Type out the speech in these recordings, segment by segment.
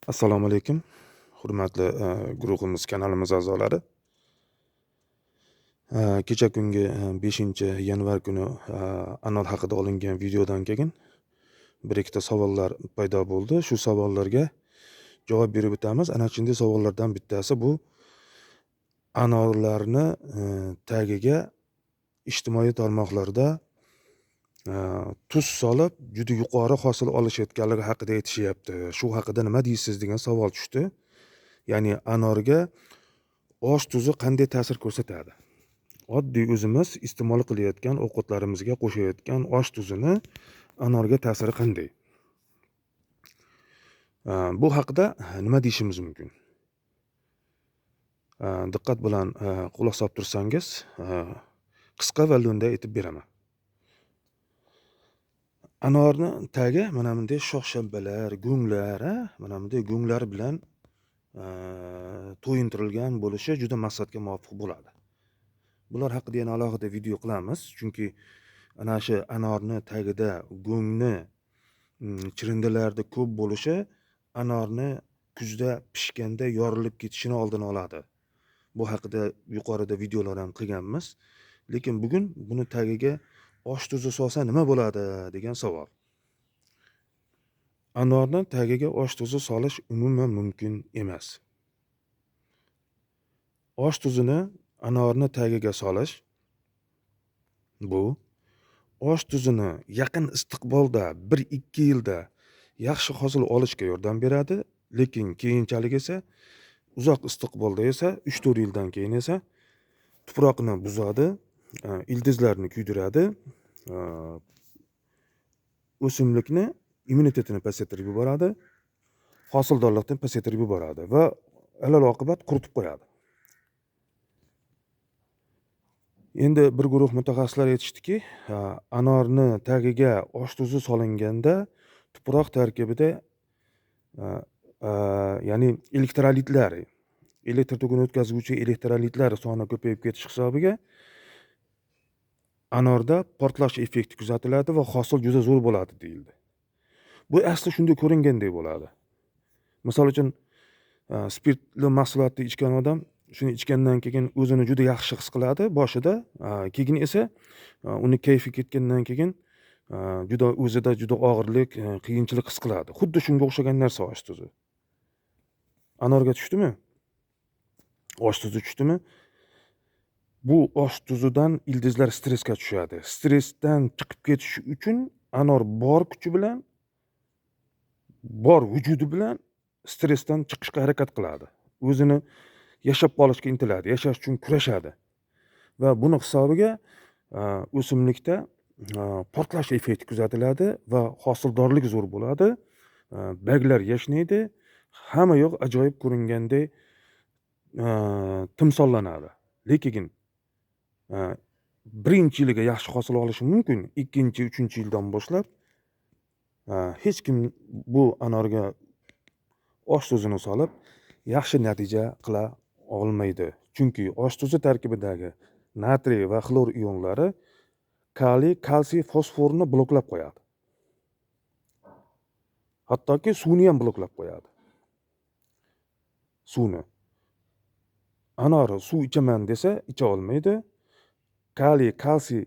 Assalomu alaykum, hurmatli guruhimiz, kanalimiz a'zolari. Kecha kungi 5-yanvar kuni anor haqida olingan videodan keyin bir ikkita savollar paydo bo'ldi. Shu savollarga javob berib o'tamiz. Ana shunday savollardan bittasi bu anorlarni tagiga ijtimoiy tarmoqlarda tuz solib juda yuqori hosil olishayotganligi haqida aytishyapti. Shu haqida nima deysiz degan savol tushdi. Ya'ni anorga osh tuzi qanday ta'sir ko'rsatadi? Oddiy o'zimiz iste'mol qilayotgan ovqatlarimizga qo'shayotgan osh tuzini anorga ta'siri qanday? Bu haqida nima deyishimiz mumkin? Diqqat bilan quloq solib tursangiz, qisqa va lo'nda aytib beraman. Anorni tagi mana bunday shox-shabbalar, go'nglar, mana bunday go'nglar bilan to'yintirilgan bo'lishi juda maqsadga muvofiq bo'ladi. Bular haqida yana alohida video qilamiz, chunki ana shu anorni tagida go'ngni chirindilarda ko'p bo'lishi anorni kuzda pishganda yorilib ketishini oldini oladi. Bu haqida yuqorida videolar ham qilganmiz. Lekin bugun buni tagiga osh tuzi solsa nima bo'ladi degan savol. Anorni tagiga osh tuzi solish umuman mumkin emas. Osh tuzini anorni tagiga solish bu osh tuzini yaqin istiqbolda 1-2 yilda yaxshi hosil olishga yordam beradi, lekin keyinchalik esa uzoq istiqbolda esa 3-4 yildan keyin esa tuproqni buzadi, ildizlarni kuydiradi, o'simlikni immunitetini pasaytirib yuboradi, hosildorlikni pasaytirib yuboradi va alal oqibat quritib qo'yadi. Endi bir guruh mutaxassislar aytishdiki, anorni tagiga osh tuzi solinganda tuproq tarkibida ya'ni elektrolitlar, elektr tokini o'tkazuvchi elektrolitlar soni ko'payib ketish hisobiga anorda portlash effekti kuzatiladi va hosil juda zo'r bo'ladi deyildi. Bu asli shunday ko'ringandek bo'ladi. Misol uchun, spirtli mahsulotni ichgan odam shuni ichgandan keyin o'zini juda yaxshi his qiladi boshida, keyin esa uni kayfi ketgandan keyin juda o'zida juda og'irlik, qiyinchilik his qiladi. Xuddi shunga o'xshagan narsa osh tuzi. Anorga tushdimi? Osh tuzi tushdimi? Bu osh tuzidan ildizlar stressga tushadi. Stressdan chiqib ketish uchun anor bor kuchi bilan, bor vujudi bilan stressdan chiqishga harakat qiladi. O'zini yashab qolishga intiladi, yashash uchun kurashadi. Va buni hisobiga o'simlikda portlash effekti kuzatiladi va hosildorlik zo'r bo'ladi. Barglar yashnaydi, hamma yoq ajoyib ko'ringanday timsollanadi. Lekin birinchi yiliga yaxshi hosil olishi mumkin, ikkinchi, uchinchi yildan boshlab hech kim bu anorga osh tuzini solib yaxshi natija qila olmaydi. Chunki osh tuzi tarkibidagi natriy va xlor ionlari kaliy, kalsiy, fosforni bloklab qo'yadi. Hattoki suvni ham bloklab qo'yadi. Suvni. Anor suv ichaman desa icha olmaydi. Kaliy, kalsiy,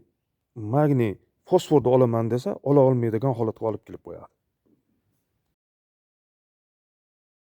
magniy, fosforni olaman desa ola olmaydigan holatga olib kelib qo'yadi.